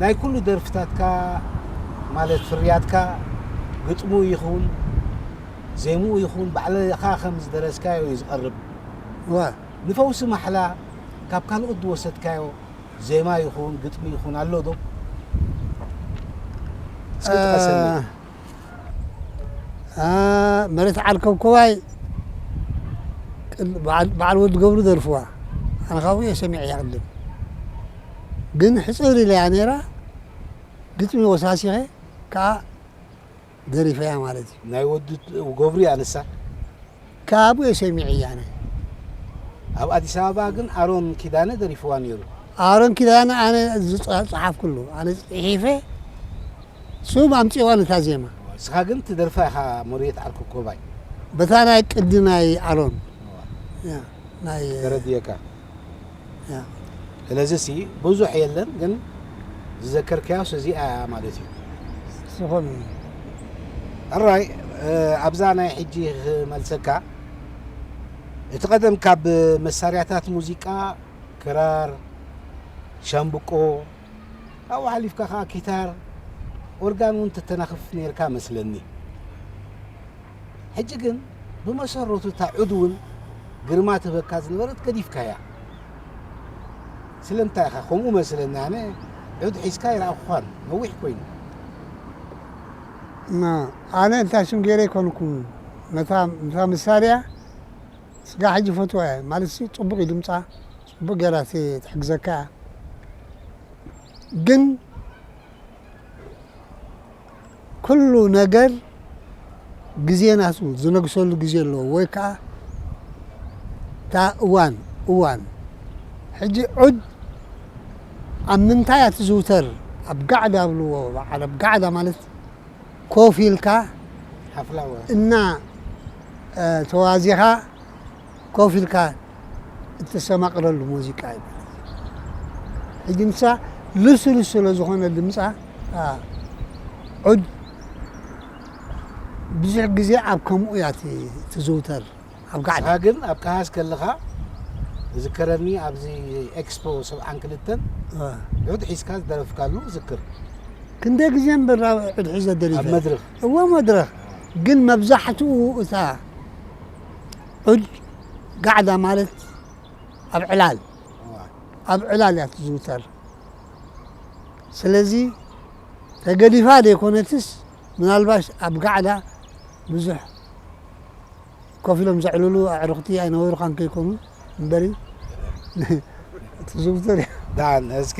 ናይ ኩሉ ደርፍታትካ፣ ማለት ፍርያትካ፣ ግጥሙ ይኹን ዜምኡ ይኹን ባዕልኻ ከም ዝደረስካዮ እዩ ዝቐርብ። ዋ ንፈውሲ ማሕላ ካብ ካልኦት ዝወሰድካዮ ዜማ ይኹን ግጥሚ ይኹን ኣሎ ዶ? እስኪ ጥቀሰለይ። መሬት ዓርከብኮባይ በዓል ወዲ ገብሩ ደርፍዋ። ኣነ ካብኡ እየ ሰሚዐያ ቅድም። ግን ሕፅር ኢለያ ነይራ። ግጥሚ ወሳሲኸ ከዓ ደሪፈያ ማለት እዩ። ናይ ወዲ ገብሩ እያ ንሳ። ካብኡ እየ ሰሚዐያ ኣነ። ኣብ ኣዲስ ኣበባ ግን ኣሮን ኪዳነ ደሪፍዋ ነይሩ። ኣሮን ኪዳነ ኣነ ዝፀሓፍኩሉ ኣነ ፅሒፈ። ስም ኣምፅዋ ነታ ዜማ። እስኻ ግን ትደርፋ ኢኻ። መሬት ዓርከብኮባይ በታ ናይ ቅዲ ናይ ኣሮን ናይ ተረድየካ። ያ ስለዚ ሲ ብዙሕ የለን ግን ዝዘከርካዮስ እዚኣ እያ ማለት እዩ። ዝኾነ ሕራይ ኣብዛ ናይ ሕጂ ክመልሰካ። እቲ ቀደም ካብ መሳርያታት ሙዚቃ ክራር፣ ሻምብቆ፣ ኣብኡ ሓሊፍካ ከዓ ኪታር፣ ኦርጋን እውን ትተናኽፍ ነይርካ መስለኒ። ሕጂ ግን ብመሰረቱ እታ ዑድ እውን ግርማ ትህበካ ዝነበረት ገዲፍካያ። ስለምንታይ ኢኻ ከምኡ መስለኒ? ኣነ ዑድ ሒዝካ ይረኣኹኻን ነዊሕ ኮይኑ። እና ኣነ እንታይ ስም ገይረ ኣይኮንኩን ነታ ነታ መሳርያ ስጋ ሕጂ ፈትዋ እየ ማለት ሲ ፅቡቅ እዩ ድምፃ ፅቡቅ ገይራ ሲ ትሕግዘካ እያ ግን ኩሉ ነገር ግዜ ናቱ ዝነግሰሉ ግዜ ኣለዎ ወይ ከዓ እታ እዋን እዋን ሕጂ ዑድ ኣብ ምንታይ እያ ትዝውተር ኣብ ጋዕዳ ኣብልዎ በዓል ኣብ ጋዕዳ ማለት ኮፍ ኢልካ ሓፍላ ወ እና ተዋዚኻ ኮፍ ኢልካ እተሰማቕረሉ ሙዚቃ እዩ። ሕጂ ንሳ ልስሉስ ስለ ዝኾነ ድምፃ ዑድ ብዙሕ ግዜ ኣብ ከምኡ እያ ትዝውተር ኣብ ጋዕዳ። ግን ኣብ ከሃስ ከለኻ ዝከረኒ ኣብዚ ኤክስፖ ሰብዓን ክልተን ዑድ ሒዝካ ዝደረፍካሉ ዝክር። ክንደይ ግዜ እምበር ዑድ ሒዘ ደሪፈ ኣብ መድረኽ እዎ መድረኽ ግን መብዛሕትኡ እታ ዑድ ጋዕዳ ማለት ኣብ ዕላል ኣብ ዕላል እያ ትዝውተር። ስለዚ ተገዲፋ ዘይኮነትስ ምናልባሽ ኣብ ጋዕዳ ብዙሕ ኮፍ ኢሎም ዘዕልሉ ኣዕሩኽቲ ኣይነበሩኻን ከይኮኑ እምበሪ ትዝውተር እያ። ዳን እስኪ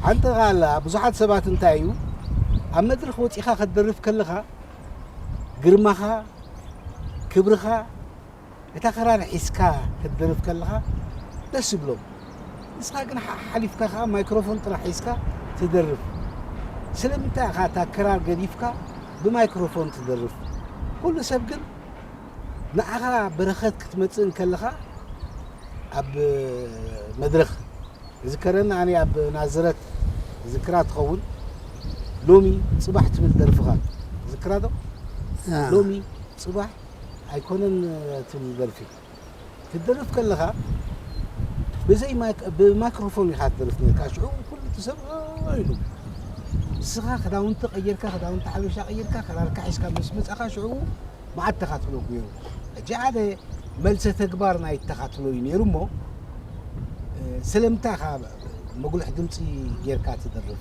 ሓንቲ ቃል ብዙሓት ሰባት እንታይ እዩ ኣብ መድረኽ ወፂኻ ክትደርፍ ከለኻ ግርማኻ ክብርኻ እታ ክራር ሒዝካ ክትደርፍ ከለኻ ደስ ይብሎም። ንስኻ ግን ሓሊፍካ ከዓ ማይክሮፎን ጥራሕ ሒዝካ ትደርፍ። ስለምንታይ ኢኻ እታ ክራር ገዲፍካ ብማይክሮፎን ትደርፍ? ኩሉ ሰብ ግን ንዓኻ በረኸት ክትመጽእ እንከለኻ ኣብ መድረኽ ዝከረኒ ኣነ ኣብ ናዝረት ዝክራ ትኸውን ሎሚ ጽባሕ ትብል ደርፍኻ ዝክራ ዶ? ሎሚ ጽባሕ ኣይኮነን ትብል ደርፊ ክትደርፍ ከለኻ ብዘይ ብማይክሮፎን ኢኻ ትደርፍ ነርካ። ሽዑ ኩሉ እቲ ሰብ ኢሉ ንስኻ ክዳውንቲ ቀይርካ ክዳውንቲ ሓበሻ ቀይርካ ክራርካ ሒዝካ ምስ መጻኻ ሽዑ መዓት ተኻትሎ ነይሩ። ሕጂ ሓደ መልሰ ተግባር ናይ ተኻትሎ እዩ ነይሩ እሞ ስለምንታይ ኢኻ መጉልሕ ድምፂ ጌርካ ትደርፍ?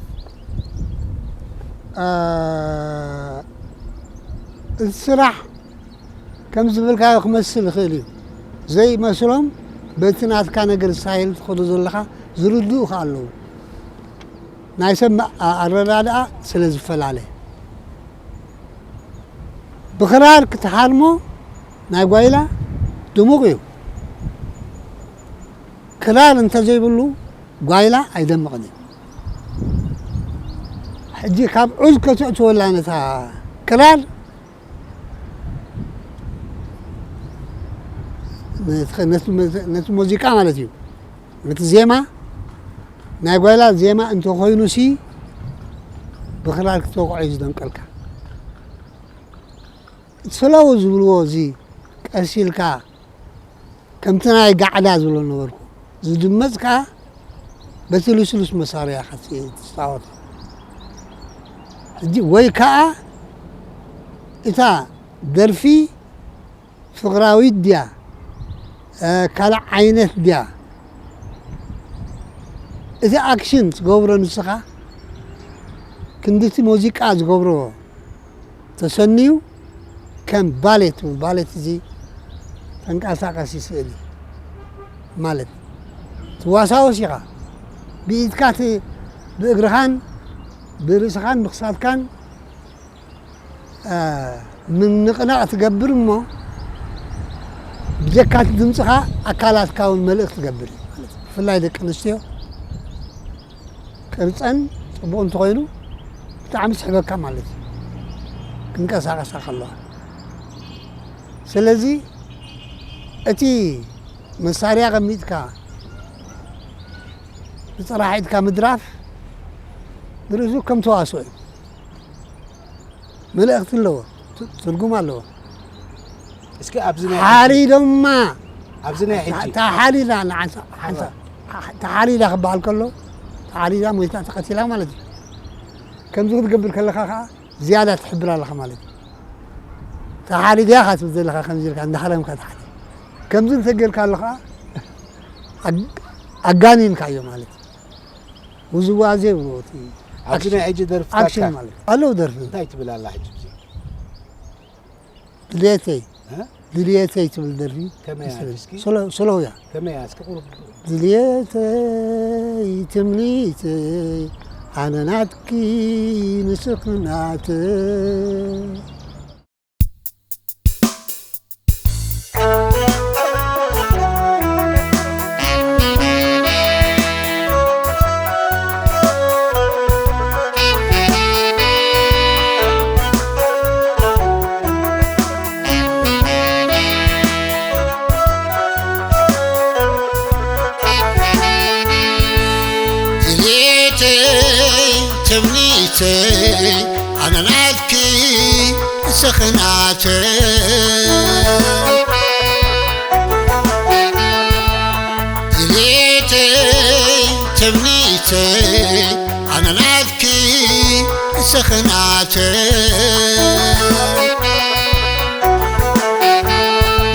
እቲ ስራሕ ከም ዝብልካዮ ክመስል ይኽእል እዩ። ዘይመስሎም በቲ ናትካ ነገር ስታይል ትኸዶ ዘለኻ ዝርድኡ ከ ኣለዉ። ናይ ሰብ ኣረዳድኣ ስለ ዝፈላለ ብክራር ክትሃርሞ ናይ ጓይላ ድሙቕ እዩ። ክራር እንተዘይብሉ ጓይላ ኣይደምቕን እዩ። ሕጂ ካብ ዑዝ ከተእትወላ ነታ ክራር ነቲ ሙዚቃ ማለት እዩ። ነቲ ዜማ ናይ ጓይላ ዜማ እንተኾይኑሲ ብክራር ክትወቅዖ እዩ ዝደምቀልካ። እቲ ስለዎ ዝብልዎ እዚ ቀስ ኢልካ ከምቲ ናይ ጋዕዳ ዝብሎ ነበርኩ ዝድመፅ ከዓ በቲ ልስሉስ መሳርያ ኢኻ ትጻወት። ሕጂ ወይ ከኣ እታ ደርፊ ፍቕራዊት ድያ፣ እ፣ ካልእ ዓይነት ድያ? እቲ ኣክሽን ትገብሮ ንስኻ ክንድቲ ሙዚቃ ዝገብሮ ተሰንዩ ከም ባሌት፣ ባሌት እዚ ተንቀሳቃሲ ስእሊ ማለት ትዋሳወስ ኢኻ። ብኢድካ ት-፣ ብእግርኻን ብርእስኻን ብክሳድካን፣ እ፣ ምንቕናቕ ትገብር እሞ ብጀካ እቲ ድምፅኻ ኣካላትካ እውን መልእኽቲ ትገብር እዩ ማለት እዩ። ብፍላይ ደቂ ኣንስትዮ ቅርፀን ፅቡቕ እንተኾይኑ ብጣዕሚ ስሕበካ ማለት እዩ፣ ክንቀሳቐሳ ከለዋ። ስለዚ እቲ መሳርያ ቀሚጥካ ብፅራሕ ኢድካ ምድራፍ ንርእሱ ከም ተዋስኦ እዩ። መልእኽቲ ኣለዎ፣ ት-፣ ትርጉም ኣለዎ። እስኪ ኣብዚ ናይ ሓሪዶማ፣ ኣብዚ ናይ ሕጂ። ታ-፣ ተሓሪዳ ንዓንሳ፣ ሓንሳ፣ ሓ-፣ ተሓሪዳ ክበሃል ከሎ፣ ተሓሪዳ ሞይታ ተቐቲላ ማለት እዩ። ከምዚ ክትገብር ከለኻ ኸዓ ዝያዳ ትሕብር ኣለኻ ማለት እዩ። ተሓሪዳ ኢኻ ትብል ዘለኻ ከምዚ ኢልካ እንዳሓረምካ ተሓሪዳ። ከምዚ እንተጌርካ ኣሎ ኸዓ ኣግ-፣ ኣጋኒንካዮ ማለት እዩ። ውዝዋዜ ይብልዎ እቲ ኣብዚ ናይ ኣክሽን፣ ሕጂ ደርፍታትካ ኣክሽን ማለት ኣለዉ ደርፊ። እንታይ ትብል ኣላ ሕጂ ብዚ? ድልየተይ፣ እ? ድልየተይ ትብል ደርፊ ከመይ እያ መሰለኝ። እስኪ? ሶሎ-፣ ሶሎውያ። ከመይ እያ እስኪ ቁሩብ? ድልየተይ ትምኒተይ ኣነ ናትኪ ንስኺ ናተይ። ድሌተይ ትምኒተይ ኣነ ናትኪ ንስኺ ናተይ። ድሌተይ ትምኒተይ ኣነ ናትኪ ንስኺ ናተይ።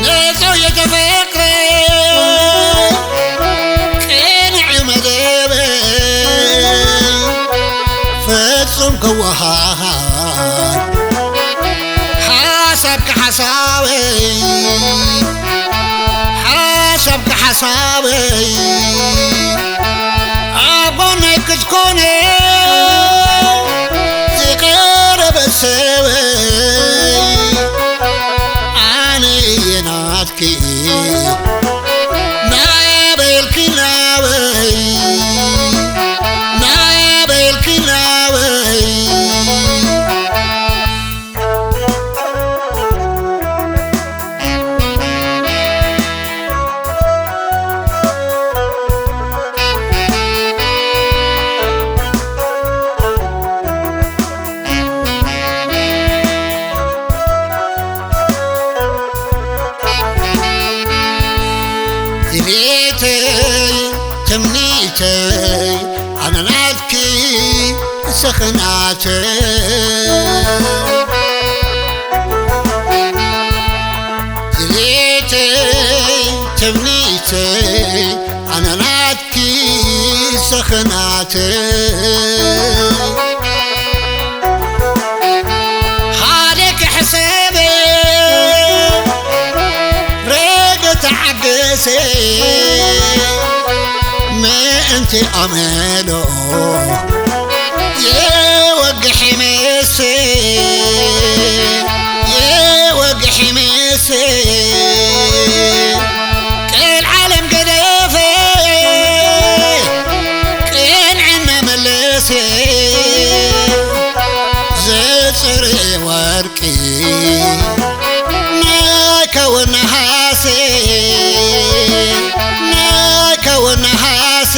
ንጹህ የተፈጥረ ቅንዕ መደበይ ፍጹም ክወሃሃድ ሓሳብኪ ሓሳበይ፣ ሓሳብኪ ሓሳበይ ኣብ ጎነይ ክትኮነ ዝቐረበ ሰበይ ኣነ እየ ናትኪ ናበይ ኢልኪ ናበይ፣ ናበይ ኢልኪ ናበይ። ድሌተይ ትምኒተይ ኣነ ናትኪ ንስኺ ናተይ። ድሌተይ ትምኒተይ ኣነ ናትኪ ንስኺ ናተይ። ሓደ ክሕሰብ ረገ ተዓገሰ ምእንቲ ኣመሎ የወግሕ ይመስ፣ የወግሕ ይመስ። ቀልዓለም ገደፈ ቅንዕና መለሰ ዘጽርየ ወርቂ ናይ ከወ ነሃሰ፣ ናይ ከወ ነሃሰ።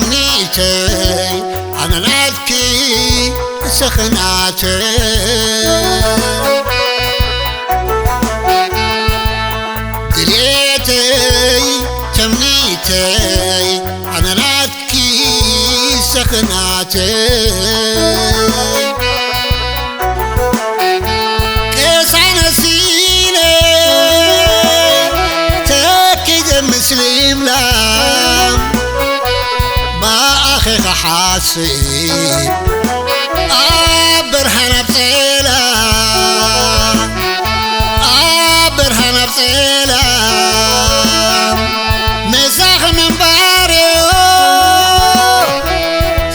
ትምኒተይ ኣነ ናትኪ ንስኺ ናተይ። ድሌተይ ትምኒተይ ኣነ ናትኪ ንስኺ ናተይ። ቅሳነት ኢለ ተኪዘ ምስሊም ላም ብኣኺ ክሓስብ ኣብ ብርሃን ኣብ ጸላም፣ ኣብ ብርሃን ኣብ ጸላም ምሳኺ ምንባርዮ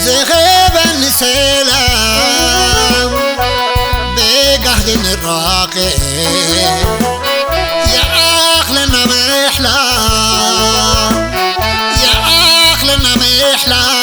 ዝህበኒ ሰላም። ብጋህዲ ንራኸብ ይኣኽለና ምሕላም፣ ይኣኽለና ምሕላም።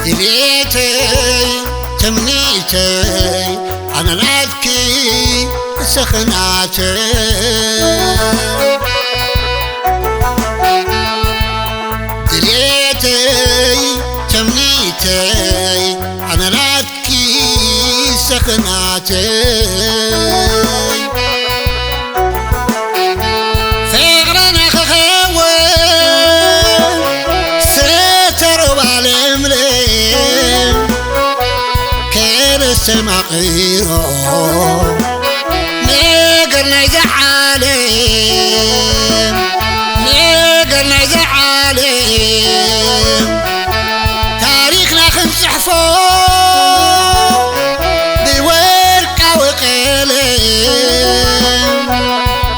ድሌተይ ትምኒተይ ኣነ ናትኪ ንስኺ ናተይ። ድሌተይ ትምኒተይ ኣነ ናትኪ ንስኺ ናተይ። ፍቕርና ክኸውን ስተርባ ለምለም ከነስተማቕሮ ነገር ናይዛ ዓለም፣ ነገር ናይዛ ዓለም ታሪኽና ክንጽሕፎ ብወርቃዊ ቀለም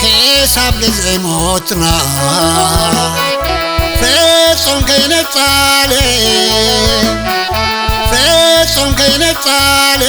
ክሳብ ግዜ ሞትና ፍጹም ከይንጻለ፣ ፍጹም ከይንጻለ።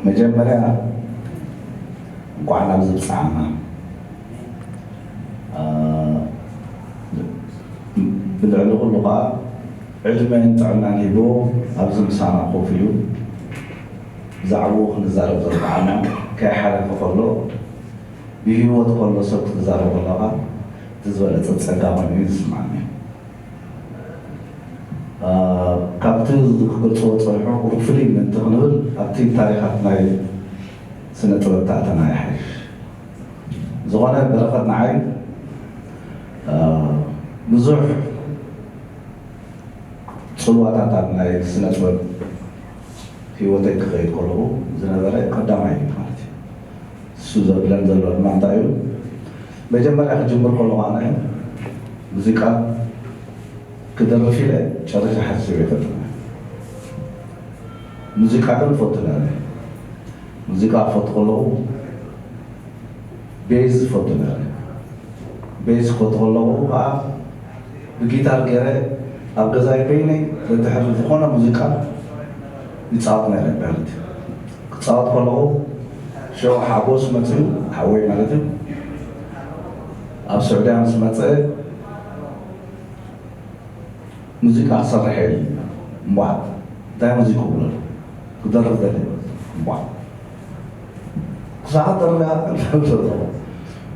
መጀመርያ እንኳዕ ናብዚ ብፅዓና። አ፣ ብልዕሊ ኩሉ ከዓ ዕድመን ጥዕናን ሂቡ ኣብዚ ምሳና ኮፍ ኢሉ ብዛዕባኡ ክንዛረብ ዝበዓልና ከይሓለፈ ከሎ ብህይወት ከሎ ሰብ ክትዛረብ ከለኻ እቲ ዝበለፀ ፀጋ ኮይኑ እዩ ዝስምዓኒ። አ፣ ካብቲ ክገልፅዎ ዝፀንሑ እውን ፍልይ ምእንቲ ክንብል ኣብቲ ታሪኻት ናይ ስነ ጥበብ ተኣተና ይሓይሽ። ዝኾነ በረኸት ንዓይ፣ አ፣ ብዙሕ ፅልዋታት ኣብ ናይ ስነ ጥበብ ህይወተይ ክኸይድ ከለኹ ዝነበረ ቀዳማይ እዩ ማለት እዩ። እሱ ዘብለን ዘሎ ድማ እንታይ እዩ? መጀመርያ ክጅምር ከለኹ ኣነ ሙዚቃ ክደርፍ ኢለ ጨሪሰ ሓሲበ ኣይፈልጥን። ሙዚቃ ግን እፈቱ ነይረ። ሙዚቃ ክፈቱ ከለኹ ቤዝ እፈቱ ነይረ። ቤዝ ክፈቱ ከለኹ ከዓ ብጊታር ገይረ ኣብ ገዛይ በይነይ ደድሕሪ ዝኾነ ሙዚቃ ይፃወት ነይረ ማለት እዩ። ክፃወት ከለኹ ሸው ሓጎስ መፅኡ፣ ሓወይ ማለት እዩ፣ ኣብ ስዑድያ ምስ መፀ ሙዚቃ ክሰርሕ እየ ኢሉ። እምቧ፣ እንታይ ሙዚቃ ብሎ? ክደርፍ ደሊ። እምቧ፣ ክሳዕ ክደርፍ እያ?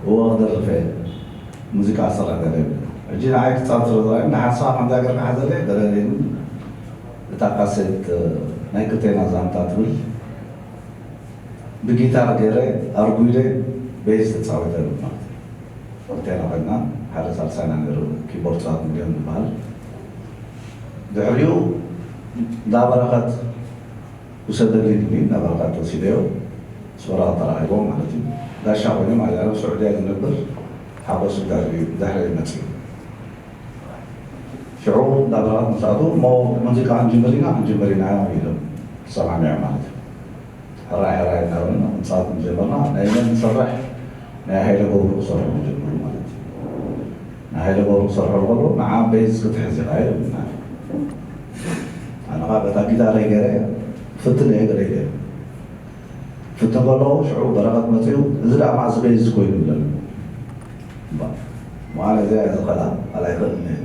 እወ፣ ክደርፍ እየ። ሙዚቃ ክሰርሕ ደሊ። ሕጂ ንዓይ ክጻወት ስለ ዝረኣየኒ፣ ንሓንሳብ ሓንቲ ሃገር ክሓዘለይ ደለለይኒ። እታ ካሴት፣ ናይ ክልቴና ዛንታ ትብል ብጊታር ገይረ ኣርጉይለ ቤዝ ተጻዊተ ማለት እዩ። ክልቴና ኮይና፣ ሓደ ሳልሳይና ነይሩ፣ ኪቦርድ ጸዋት ሚልዮን ዝበሃል። ድሕሪኡ እንዳ በረኸት ውሰደኒ ኢሉኒ፣ እንዳ በረኸት ወሲደዮ፣ ምስ በረኸት ተራኺቦም ማለት እዩ። ጋሻ ኮይኑ ማለት ኣብ ስዑድያ ዝነብር ሓጎስ ድሕሪ ድሕሪ መፅዩ። ሽዑ እንዳ በረኸት ምስ ኣትዉ፣ እሞ ሙዚቃ ክንጅምር ኢና፣ ክንጅምር ኢና ኢሎም ተሰማሚዖም ማለት እዩ። ሕራይ ሕራይ እናበልና ክንፃወት ጀመርና። ናይ መን ንሰርሕ? ናይ ሃይለ ገብሩ ክሰርሑ ጀመሩ ማለት እዩ። ናይ ሃይለ ገብሩ ክሰርሑ ከለዉ ንዓ ቤዝ ክትሕዝ ኢኻ ኢሎምና። ኣነ ኸዓ በታ ጊታረይ ገይረ ፍትን እየ ገለ ኢለ። ፍትን ከለኹ ሽዑ በረኸት መፂኡ፣ እዚ ደኣ መዓዝ ቤዝ ኮይኑ ይብለኒ። እምባ፣ መዓለ እዚኣ እየ ዝኽእላ፣ ካልእ ኣይክእልን እየ።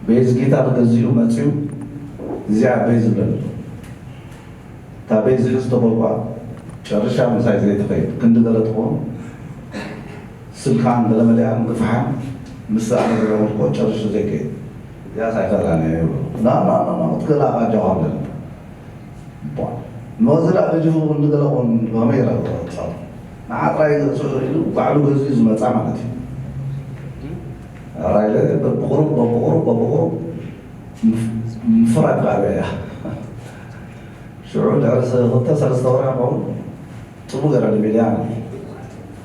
ቤዝ ጊታር ገዚኡ መፂኡ፣ እዚኣ ቤዝ ይብለኒ። እታ ቤዝ ሕዝ ተበልኳ፣ ጨርሻ ምሳይ ዘይትኸይድ፣ ክንዲ ገለ ትኸውን፣ ስልካን ገለ መሊኣን ግፍሓን፣ ምስ ኣነ ዝገበርኩ ጨርሹ ዘይከይድ። እዚኣስ ኣይክእላን እየ ይብሎ። ና፣ ና፣ ና፣ ና፣ ክትክእላ ኣጆኻ ኣለኒ። ቧ። ነዚ ደኣ ገዲፉ ክንዲ ገለ ኾን ከመይ ኢለ ክወጽኣ? ንዓ ጥራይ ገዝኦ ኢሉ ባዕሉ ገዚኡ ዝመጻ ማለት እዩ። ራይለ በብቑሩብ፣ በብቑሩብ፣ በብቑሩብ ምፍ-፣ ምፍራድ ከኣበያ። ሽዑ ድሕሪ ሰ-፣ ክልተ ሰለስተ ወርሒ ክኸውን ጽቡቕ ገይረ ንሚድያ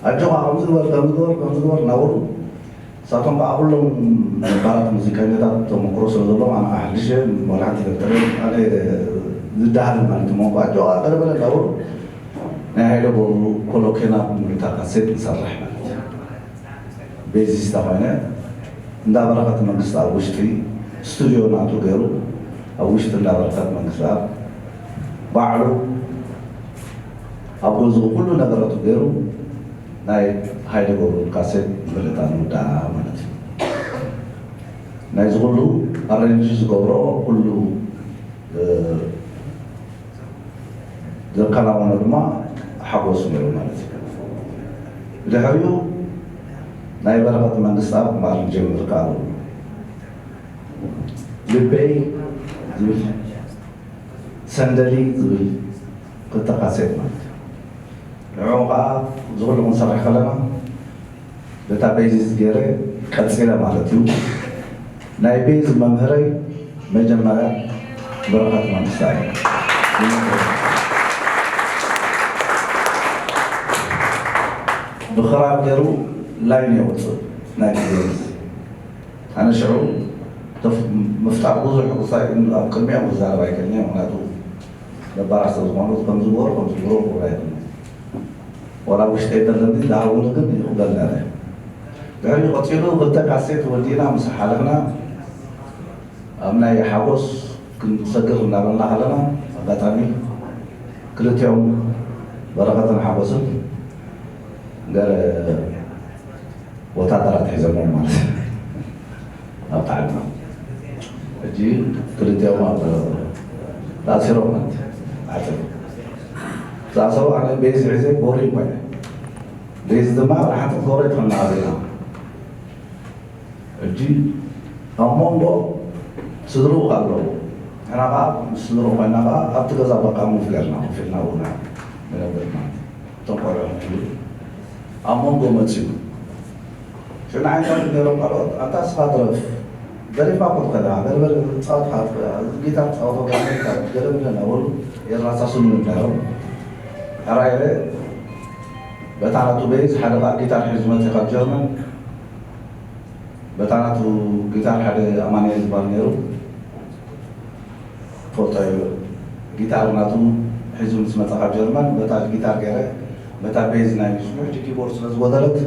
ኣጆኻ ከምዚ ግበር፣ ከምዚ ግበር፣ ከምዚ ግበር እናበሉ ንሳቶም ከዓ ኩሎም ነባራት ሙዚቀኛታት ተመክሮ ስለ ዘለዎም ኣነ ኣሕሊሸ መብላሕቲ ይፈልጠኒ ኣነ ዝደሃልን ማለት እሞ ኣጆኻ ገለ በለ እናበሉ ናይ ሃይለ ገብሩ ኮሎኬና ብምሉእ እታ ካሴት ንሰርሕ ማለት እዩ። ቤዚስታ ኮይነ እንዳ በረኸት መንግስቲ ኣብ ውሽጢ ስቱድዮ ናቱ ገይሩ ኣብ ውሽጢ እንዳ በረኸት መንግስቲ ኣብ ባዕሉ ኣብ ገዝኡ ኩሉ ነገራቱ ገይሩ ናይ ሃይለ ገብሩ ካሴት ምልእታ ንውዳኣ ማለት እዩ። ናይዚ ኩሉ ኣሬንጅ ዝገብሮ ኩሉ እ፣ ዘከናወኖ ድማ ሓጎስ ነይሩ ማለት እዩ። ብድሕሪኡ ናይ በረኸት መንግስተኣብ እምበኣር ንጀምር ከኣ በሉ። ልበይ ዝብል ሰንደሊ ዝብል ክልተ ካሴት ማለት እዩ። ንዕኡ ከዓ እዚ ኩሉ ክንሰርሕ ከለና በታ ቤዚስ ገይረ ቀፂለ ማለት እዩ። ናይ ቤዝ መምህረይ መጀመርያ በረኸት መንግስታ እዩ። ብኽራር ገይሩ ላይን የውፅእ ናይ ቤዝ። ኣነ ሽዑ ተፍ-፣ ምፍጣር ብዙሕ ክሳይ ኣብ ቅድሚኦም ክዛረብ ኣይክእልን እየ፣ ምኽንያቱ ነባራት ስለ ዝኾኑ ከምዚ ግበሩ፣ ከምዚ ግበሩ ክብሎ ኣይክእልን። ዋላ ውሽጠይ ተለኒ ዝሃብኒ ግን ይቕበል ነይረ። ድሕሪኡ ቀፂሉ ክልተ ካሴት ወዲእና ምስ ሓለፍና ኣብ ናይ ሓጎስ ክንሰግር እናበልና ከለና ኣጋጣሚ ክልቲኦም በረኸትን ሓጎስን ገለ ወታደራት ሒዞሞም ማለት እዩ። ኣብታ ዓድና ሕጂ ክልቲኦም ኣብ ተኣሲሮም ማለት እዩ። ዓፅም ዝኣሰሩ ኣነ ቤዝ ሒዘ ቦሪ ኮይነ ቤዝ ድማ ሓንቲ ክትገብሮ ይትኽእልና ኣለና። ሕጂ ኣብ መንጎ ስድርኡ ኣለዉ። ንሕና ከዓ ምስ ስድርኡ ኮይና ከዓ ኣብቲ ገዛ በቃ ሙፍ ጌርና ኮፍ ኢልና ኣብኡ ንነብር ማለት እዩ። እቶም ቆልዑ ሕጂ ኣብ መንጎ መፅዩ ሽዑ ንዓይ እንታይ ነይሮም ካልኦት ኣንታ እስኻ ድረፍ ደሪፍካ እኮ ትኽእል ኢኻ ገለበለ ፃወትካ ትኽእል ኢኻ ጊታር ፃወቶ ገለበለ እናበሉ የራሳስሉኒ ነይሮም። ሕራይ ኢለ በታ ናቱ ቤዝ ሓደ ከዓ ጊታር ሒዙ መፅእ ካብ ጀርመን በታ ናቱ ጊታር ሓደ ኣማኑኤል ዝበሃል ነይሩ። ፎቶ እዩ። ጊታር ናቱ ሒዙ ምስ መጻ ካብ ጀርመን በታ ጊታር ገይረ በታ ቤዝ ናይ ሚስኑ ሕጂ ኪቦርድ ስለ ዝጎደለት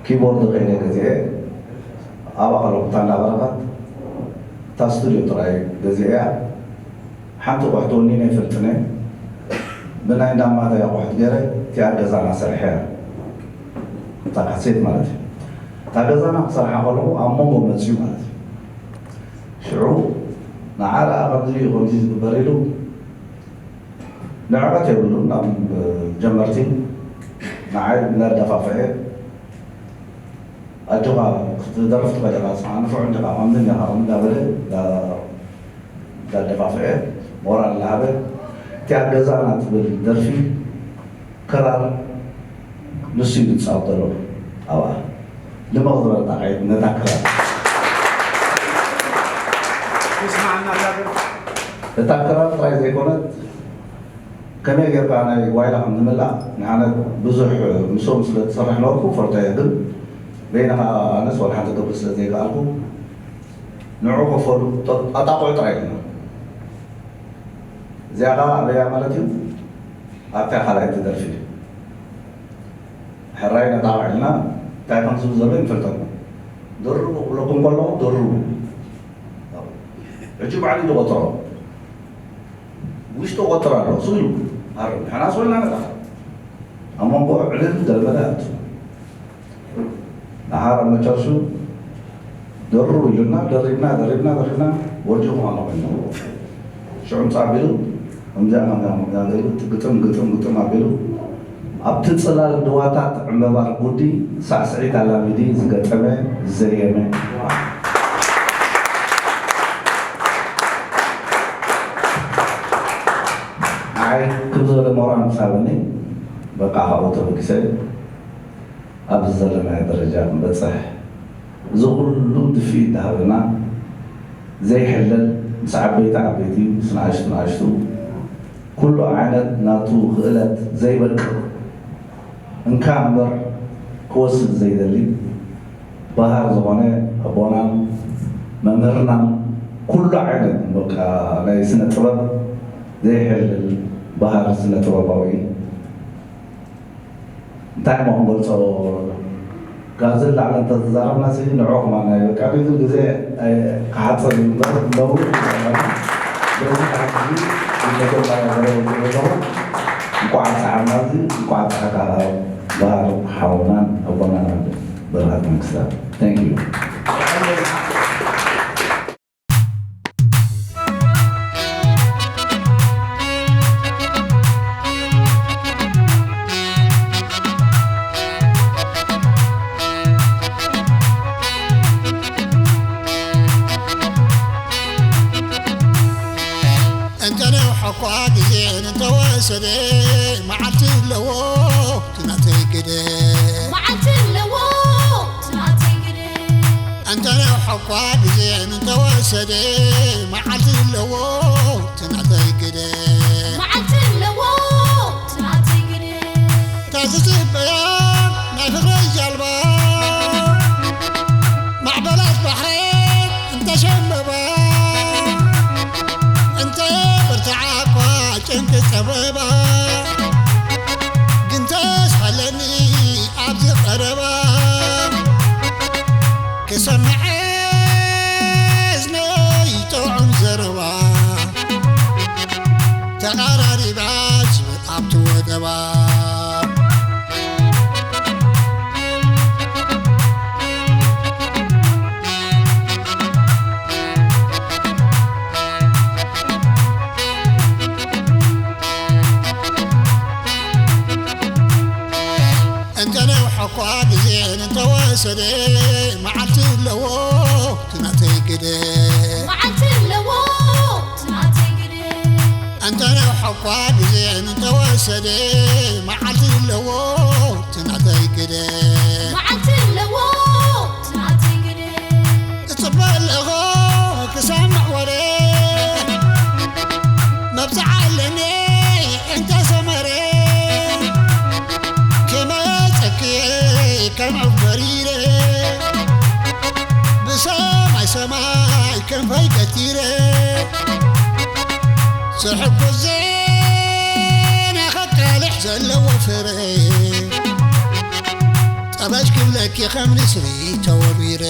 ኪቦርድ ከይደ ገዚኤ ኣብኣ ከለኹ እታ እንዳበረኸት እታ ስቱድዮ ጥራይ ገዚኤያ። ሓንቲ ኣቑሑ ተወኒነ ኣይፈልጥን እየ። ብናይ እንዳማተይ ኣቑሑት ገይረ እቲኣ ገዛና ሰሪሐያ። እታ ካሴት ማለት እዩ። እታ ገዛና ክሰርሓ ከለኹ ኣብ መንጎ መፅዩ ማለት እዩ። ሽዑ ንዓ ደኣ ከምዚ እዩ ከምዚ ዝግበር ኢሉ ንዕቐት የብሉን ናብ ጀመርቲ ንዓይ እናደፋፍዐ ኣጆኻ ክትደርፍ ትኽእል ኢኻ ንስኻ ንፉዕ እንዲኻ ከምዚ እንዲኻ ከምዚ እንዳበለ እንዳ- እንዳደፋፍዐ ሞራል እናሃበ እቲኣ ገዛና ትብል ደርፊ ክራር ንሱ እዩ ዝፃወት ዘሎ ኣብኣ ድምቕ ዝበለት ኣካይድ ነታ ክራር ይስማዕና እዛ ደርፊ እታ ክራር ጥራይ ዘይኮነት ከመይ ጌርካ ናይ ጓይላ ከም ዝምላእ ንዓነ ብዙሕ ምስኦም ስለ ዝሰርሕ ነበርኩ፣ ፈልጦ እየ። ግን በይነ ኸዓ ኣነስ ዋላ ሓንቲ ክገብር ስለ ዘይከኣልኩ፣ ንዑ ከፈሉ፣ ጣጣቑዑ ጥራይ ኢልና። እዚኣ ኸዓ ኣበያ ማለት እዩ? ኣብታ ካልኣይቲ ደርፊ። ሕራይ ነጣቕዕ ኢልና፣ እንታይ ከም ዝብል ዘሎ ይንፈልጠኩም። ደርቡ ክብለኩም ከለኹ፣ ደርቡ። ሕጂ ባዕሉ እዩ ዝቖጽሮ። ውሽጡ ቆጽራ ኣሎ፣ ስቕ ኢሉ ሃርም። ንሕና ስቕ ኢልና ነታ ኣብ መንጎ ዕልል ዘልመደ ኣቱ። ደሓር ኣብ መጨረሹ ደርቡ ኢሉና፣ ደሪብና፣ ደሪብና፣ ደሪብና፣ ወዲቑ ኣሎ ኮይኑ። ሽዑ ምጻእ ኣቢሉ፣ ከምዚኣ፣ ከምዚኣ፣ ከምዚኣ ገይሩ፣ ግጥም፣ ግጥም፣ ግጥም ኣቢሉ፣ ኣብቲ ጽላል ድዋታት ዕምበባ ርጉዲ ሳዕስዒት ኣላሚዲ ዝገጠመ፣ ዝዘየመ። ንዓይ ክም ዝበለ ሞራል ምስ ሃበኒ፣ በቃ ካብኡ ተበጊሰ ኣብዚ ዘለናዮ ደረጃ ክንበጽሕ፣ እዚ ኩሉ ድፍኢት ዝሃበና፣ ዘይሕለል፣ ምስ ዓበይቲ ዓበይቲ፣ ምስ ንኣሽቱ ንኣሽቱ፣ ኩሉ ዓይነት ናቱ ክእለት ዘይበቅቕ፣ እንካ እምበር ክወስድ ዘይደሊ፣ በሃር ዝኾነ ኣቦናን መምህርናን፣ ኩሉ ዓይነት በቃ ናይ ስነ ጥበብ ዘይሕለል በሃር ስነ ጥበባዊ። እንታይ እሞ ክንገልጾ? ካብዚ ንላዕሊ እንተተዛረብና ሲ ንዑ ከማን ናይ በቃ ብዙ ግዜ ኣይ-፣ ክሓጽር እዩ እምበር፣ ነውሪ እዩ። በዚ ተሓጊዙ ንመጀመርያ ዘረባ ዝብሎ ዘለኹ፣ እንኳዕ ኣብጽሓና፣ እዚ እንኳዕ ኣብጽሓካ በሃር ሓውናን ኣቦናን ብርሃት መንግስታት። Thank you። እንተነውሐ እኳ ግዜ እንተወሰደ፣ መዓልቲ ኣለዎ እቲ ናተይ ግደ። መዓልቲ ኣለዎ እቲ ናተይ ግደ። እንተነውሐ እኳ ግዜ እንተወሰደ፣ መዓልቲ ኣለዎ እቲ ናተይ ግደ። መዓልቲ ኣለዎ እቲ ናተይ ግደ። እታ ዝጽበያ ናይ ፍቕረይ ጃልባ፣ ማዕበላት ባሕረይ እንተሸምበባ፣ እንተ ብርትዓ እኳ ጭንቂ ጸበባ፣ ግን ተስፋ ኣለኒ ኣብዚ ቀረባ፣ ክሰምዐ እዝነይ ጥዑም ዘረባ፣ ተቓራሪባ ትብል ኣብቲ ወደባ። እንተ ነውሐ እኳ ግዜ እንተወሰደ፣ መዓልቲ ኣለዎ እቲ ናተይ ግደ። መዓልቲ ኣለዎ እቲ ናተይ ግደ። እንተ ነውሐ እኳ ግዜ እንተወሰደ፣ መዓልቲ ኣለዎ እቲ ናተይ ግደ። መዓልቲ ኣለዎ እቲ ናተይ ግደ። እጽበ ኣለኹ ክሰምዕ ወረ፣ መብጽዓ ኣለኒ እንተ ሰመረ፣ ክመጸኪ ከም ዑፍ በሪረ፣ ብሰማይ ሰማይ ክንፈይ ገቲረ፣ ዝሕጉስ ዜና ከቃልሕ ዘለዎ ፍረ፣ ጠበሽ ክብለኪ ከም ንስሪ ተወርዊረ።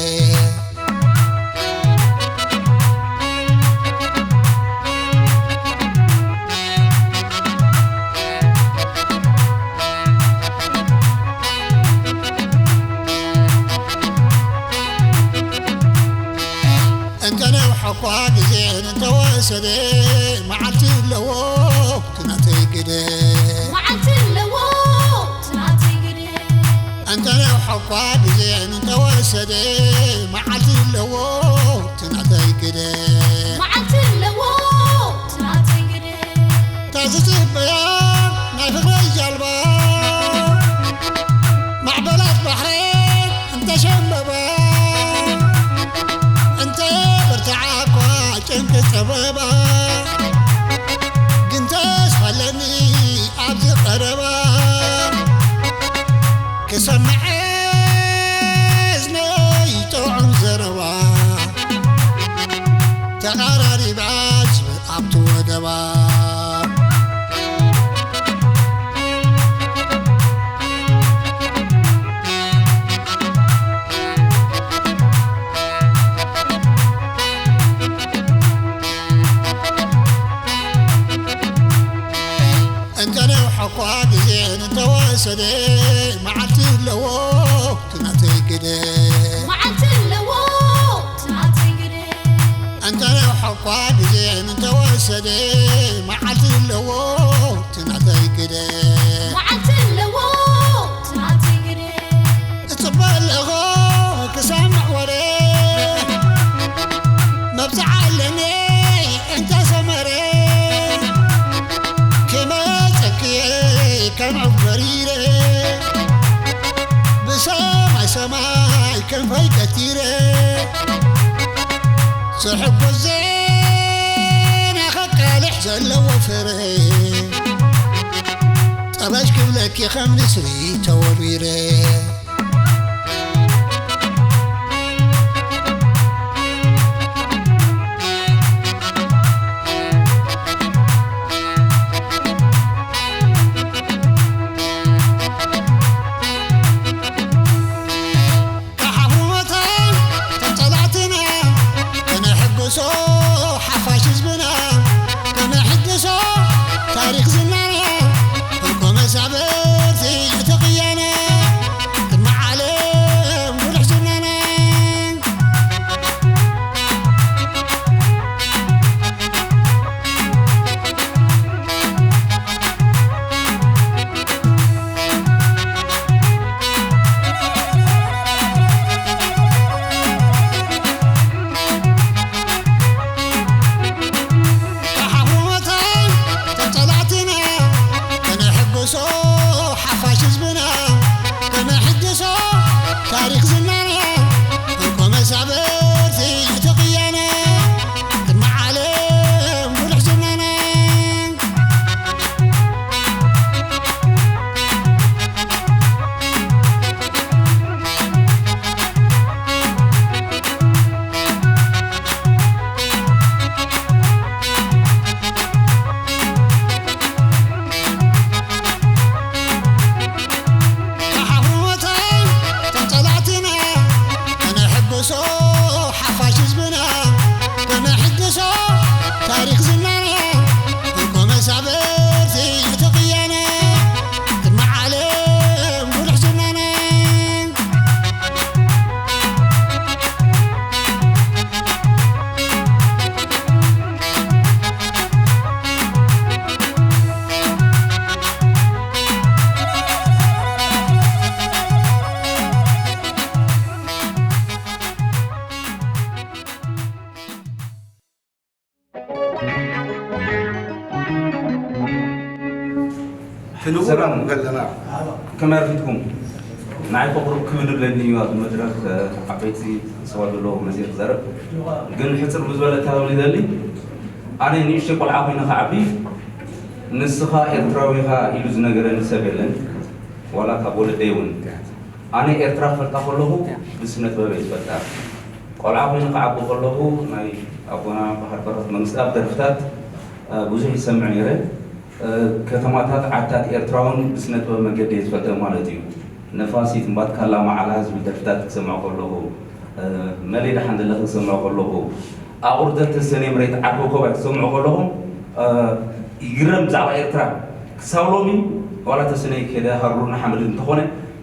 እንተ ነውሐ እኳ ግዜ እንተወሰደ፣ መዓልቲ ኣለዎ እቲ ናተይ ግደ። መዓልቲ ኣለዎ እቲ ናተይ ግደ። እንተ ነውሐ እኳ ግዜ እንተወሰደ፣ መዓልቲ ኣለዎ እቲ ናተይ ግደ። መዓልቲ ኣለዎ እቲ ናተይ ግደ። እታ ዝጽበያ ናይ ፍቕረይ ጃልባ፣ ማዕበላት ባሕረይ እንተሸምበባ፣ እንተ ብርትዓ እኳ ጭንቂ ጸበባ፣ ግን ተስፋ ኣለኒ ኣራሪባስ ኣብቲ ወደባ። እንተነውሐኳ ግዜ እንተወሰደ፣ መዓልቲ ኣለዎ እቲ ናተይ ግደ። መዓልቲ ኣለዎ እቲ ናተይ ግደ። እንተነውሐኳ ግዜ እንተወሰደ፣ መዓልቲ ኣለዎ እቲ ናተይ ግደ። መዓልቲ ኣለዎ እቲ ናተይ ግደ። እጽበ ኣለኹ ክሰምዕ ወረ፣ መብጽዓ ኣለኒ እንተ ሰመረ፣ ክመጸኪ ከም ዑፍ በሪረ፣ ብሰማይ ሰማይ ክንፈይ ገቲረ፣ ዝሕጎስ ዜና ከቃልሕ ዘለዎ ፍረ፣ ጠበሽ ክብለኪ ከም ንስሪ ተወርዊረ። ከሓፍሩ መታን እቶም ጸላእትና፣ ከነሕግሶ ሓፋሽ ህዝብና፣ ከነሕድሶ ታሪኽ ዝናና፣ እንኮ መሳብርቲ እቲ ቅያና፣ ቅድሚ ዓለም ጉልሕ ዝናና። ተሓፍሩ መታን ተጸላእትና፣ ከነሕግሶ ሓፋሽ ህዝብና፣ ከነሕድሶ ታሪኽ ዝናና፣ እንኮ መሳብርቲ እቲ ቅያና፣ ቅድሚ ዓለም ጉልሕ ዝናና። ተሓፍሩ መታን ተጸላእትና፣ ከነሕግሶ ሓፋሽ ህዝብና፣ ከነሕድሶ ታሪኽ ዝናና፣ እንኮ መሳብርቲ እቲ ቅያና፣ ቅድሚ ዓለም ጉልሕ ዝናና። ሕልው ሰላም። ከለና። ከመይ ኣርፊድኩም? ንዓይ እኮ ቁሩብ ክብድ ይብለኒ እዩ፣ ኣብ መድረኽ፣ እ፣ ዓበይቲ ሰባት ዘለዉ መጺኤ ክዛረብ። ግን ሕጽር ብዝበለ ክብል ይደሊ። ኣነ ንእሽተይ ቆልዓ ኮይነ ክዓቢ፣ ንስኻ ኤርትራዊ ኢኻ ኢሉ ዝነገረኒ ሰብ የለን። ዋላ ካብ ወለደይ እውን። ኣነ ኤርትራ ክፈልጣ ከለኹ ብስነ ጥበብ እየ ዝፈልጣ። ቆልዓ ኮይነ ክዓቢ ከለኹ ናይ ኣቦና በሃር በረኸት መንግስትኣብ ደርፍታት፣ እ፣ ብዙሕ ይሰምዕ ነይረ። እ፣ ከተማታት ዓድታት ኤርትራ እውን ብስነ ጥበብ መገዲ እየ ዝፈልጠን ማለት እዩ። ነፋሲት፣ እምባትካላ፣ ማዕላ ዝብል ደርፍታት ክሰምዕ ከለኹ፣ እ፣ መለይ ደሓን ዘለኺ ክሰምዕ ከለኹ፣ ኣቑርደት ተሰነይ መሬት ዓርከውከባይ ክሰምዑ ከለኹም፣ እ፣ ይግረም ብዛዕባ ኤርትራ። ክሳብ ሎሚ ዋላ ተሰነይ ከደ ሃሩርና ሓመድ እንተኾነ፣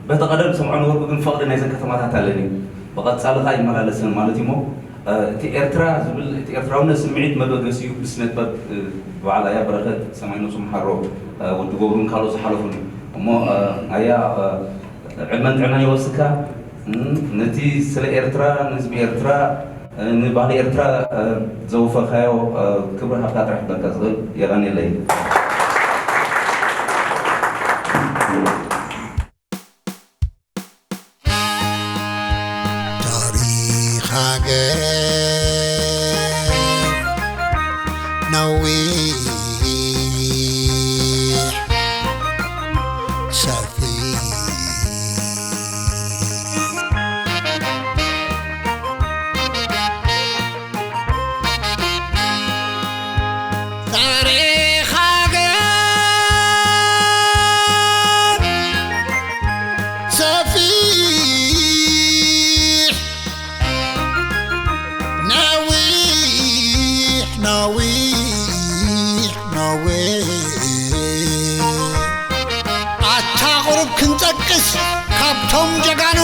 በቲ ቀደም ዝሰምዖ ነበርኩ፣ ግን ፍቕሪ ናይዘን ከተማታት ኣለኒ። ብቐጻሊ ኸኣ ይመላለሰን ማለት እዩ እሞ፣ እ፣ እቲ ኤርትራ ዝብል፣ እቲ ኤርትራውነት ስምዒት መበገሲኡ ብስነ ጥበብ፣ እ፣ በዓል ኣያ በረኸት ሰማይ ነብሱ መሓሮ፣ እ፣ ወዲ ገብሩን ካልኦት ዝሓለፉን እሞ፣ እ፣ ኣያ፣ እ፣ ዕድመን ጥዕናን ይወስካ። እም፣ ነቲ ስለ ኤርትራ፣ ንህዝቢ ኤርትራ፣ እ፣ ንባህሊ ኤርትራ፣ እ፣ ዘውፈኻዮ፣ እ፣ ክብሪ ሃብታ ጥራሕ ክበልካ ዝኽእል። የቐንየለይ። ታሪኽ ሃገር ነዊሕ ሰፊሕ ካብቶም ጀጋኑ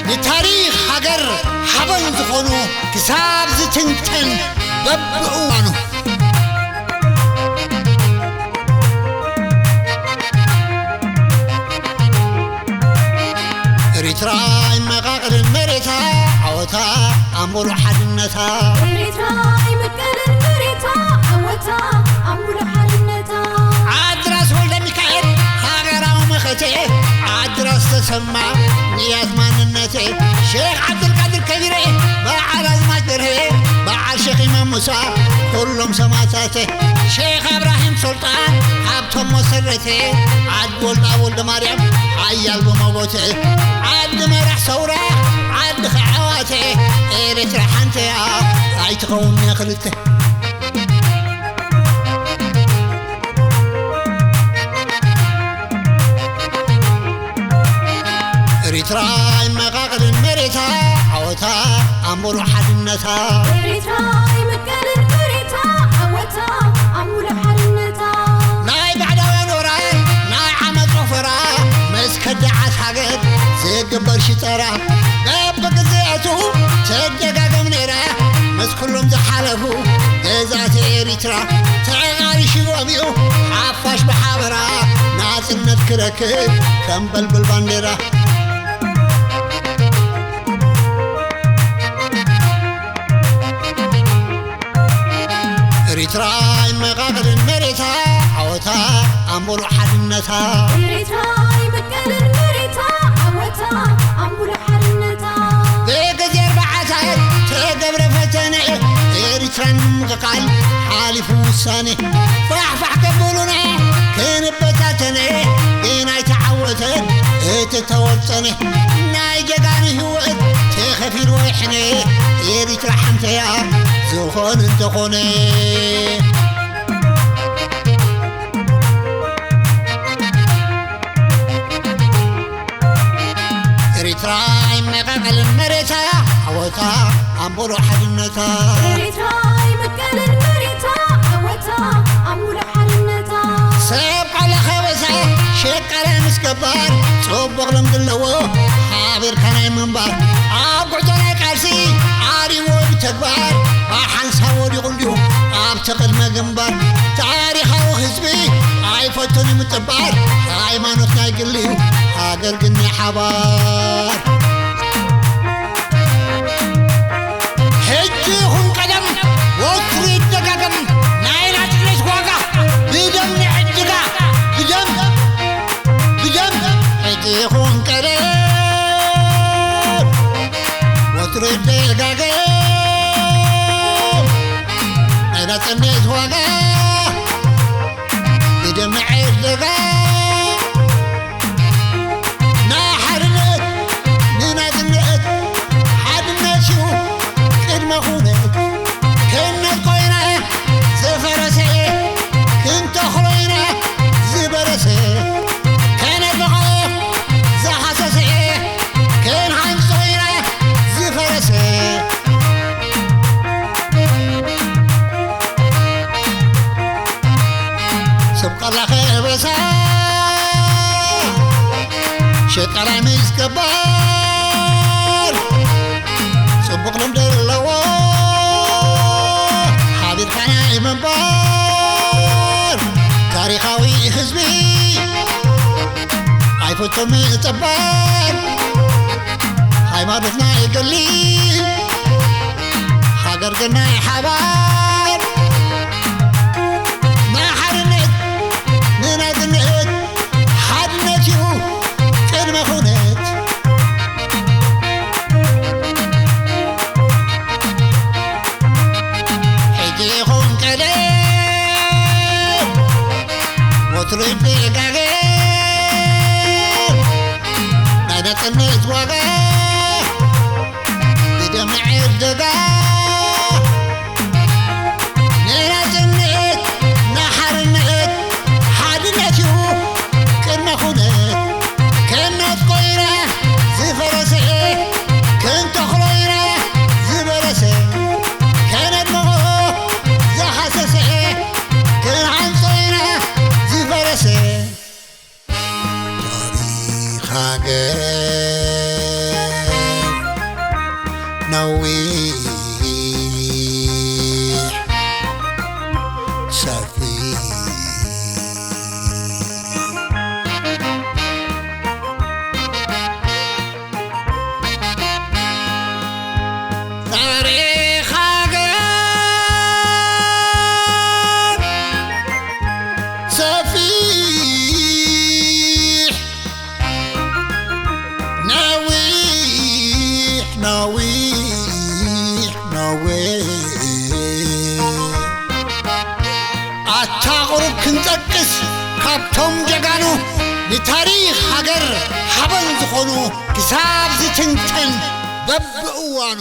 ንታሪኽ ሃገር ሓበን ዝኾኑ ክሳብ ዝትንተን በብእዋኑ። ኤሪትራ ይመቓቕልን መሬታ ዓወታ ኣምሩ ሓድነታ። ኤሪትራ ይምቀልን መሬታ ዓወታ ኣምሩ ሓድነታ። ዓድራስ ወልደ ሚካኤል ሃገራዊ መኸተ፣ ዓድራስ ተሰማ ንያት ማንነተ። ሼኽ ዓብዱልቃድር ከቢረ በዓል ኣዝማች በርሄ፣ በዓል ሸኺ መሙሳ ኩሎም ሰማእታተ። ሼኽ እብራሂም ሱልጣን ካብቶም መሰረተ፣ ዓዲ ወልዳ ወልደ ማርያም ሓያል ብመጎተ። ዓዲ መራሕ ሰውራ ዓዲ ኸዓዋተ፣ ኤርትራ ሓንተ እያ ኣይትኸውን ክልተ። ኤሪትራ ይመቓቕልን መሬታ ዓወታ ኣምሩ ሓድነታ። ኤሪትራ ይምቀልን መሬታ ዓወታ ኣምሩ ሓድነታ። ናይ ባዕዳውያን ወራር ናይ ዓመት ወፈራ ምስ ከዳዓት ሃገር ዝግበር ሽጠራ በብግዜያቱ ትደጋገም ነይራ። ምስ ኩሎም ዝሓለፉ ግዛት ኤሪትራ ተቓሪሽዎም እዩ ሓፋሽ ብሓበራ ናጽነት ክረክብ ከም በልብል ባንዴራ። ኤሪትራ ይመቓቕልን መሬታ ዓወታ ኣምሩ ሓድነታ። ኤሪትራ ይምቀልን መሬታ ዓወታ ኣምሩ ሓድነታ። ብግዜ ኣርባዓታት ተገብረ ፈተነ ኤሪትራ ንምምቕቓል ሓሊፉ ውሳነ። ፋሕፋሕ ከብሉና ክንበታተነ ግን ኣይተዓወተን እቲ ተወጠነ። ናይ ጀጋኑ ህይወት ተኸፊሉ ወይሕነ ኤሪትራ ሓንተያ ዝኾነ እንተኾነ። ኤሪትራ ይመቓቐልን መሬታ ዓወታ ኣምሩ ሓድነታ። ኤሪትራ ይምቀልን መሬታ ዓወታ ኣምሩ ሓድነታ። ሰብ ቃለ ከበሳ ሸቃለ ምስ ገባር ጽቡቕ ልምዲ ኣለዎ ሓቢርካ ናይ ምንባር። ኣብ ጉዕዞ ናይ ቃልሲ ዓሪዎ ብተግባር ብሓንሳብ ወዲቑ እንዲሁ ኣብቲ ቅድመ ግንባር። ታሪኻዊ ህዝቢ ኣይፈቱን ምጥባር። ሃይማኖት ናይ ግሊ እዩ ሃገር ግን ናይ ሓባር። ሕጂ ይኹን ቀደም ወትሩ ይደጋገም ናይ ናጽነት ዋጋ ብደም ንዕድጋ ብደም ብደም። ሕጂ ይኹን ቀደም ወትሩ ይደጋገም ናይ ናጽነት ዋጋ ብደም ንዕድጋ። ንሓርነት ንናጽነት ሓድነት እዩ ቅድመ ኩነት። ክንነድቆ ኢና ዝፈረሰ፣ ክንተኽሎ ኢና ዝበረሰ፣ ከነድምቖ ዝሃሰሰ፣ ክንሃንጾ ኢና ዝፈረሰ። ሰብ ቃላ ከበሳ ሸቃላይ ምስ ገባር ጽቡቕ ልምዲ ኣለዎ ሓቢርካ ናይ ምንባር። ታሪኻዊ ህዝቢ ኣይፈቶም ጠባር። ሃይማኖትና ይገሊ ሃገር ግን ናይ ሓባር። ንሓርነት ንናጽነት ሓድነት እዩ ቅድመ ኩነት። ሕጂ ይኹን ቀደም ወትሩ ይደጋገም ናይ ናጽነት ዋጋ ብደም ዕደጋ። ነዊሕ ሰፊሕ ታሪኽ ሃገር ሰፊሕ ነዊሕ ነዊሕ ነዊሕ ኣታ ቁሩብ ክንጠቅስ ካብቶም ጀጋኑ ንታሪኽ ሃገር ሓበን ዝኾኑ ክሳብ ዝትንተን በብእዋኑ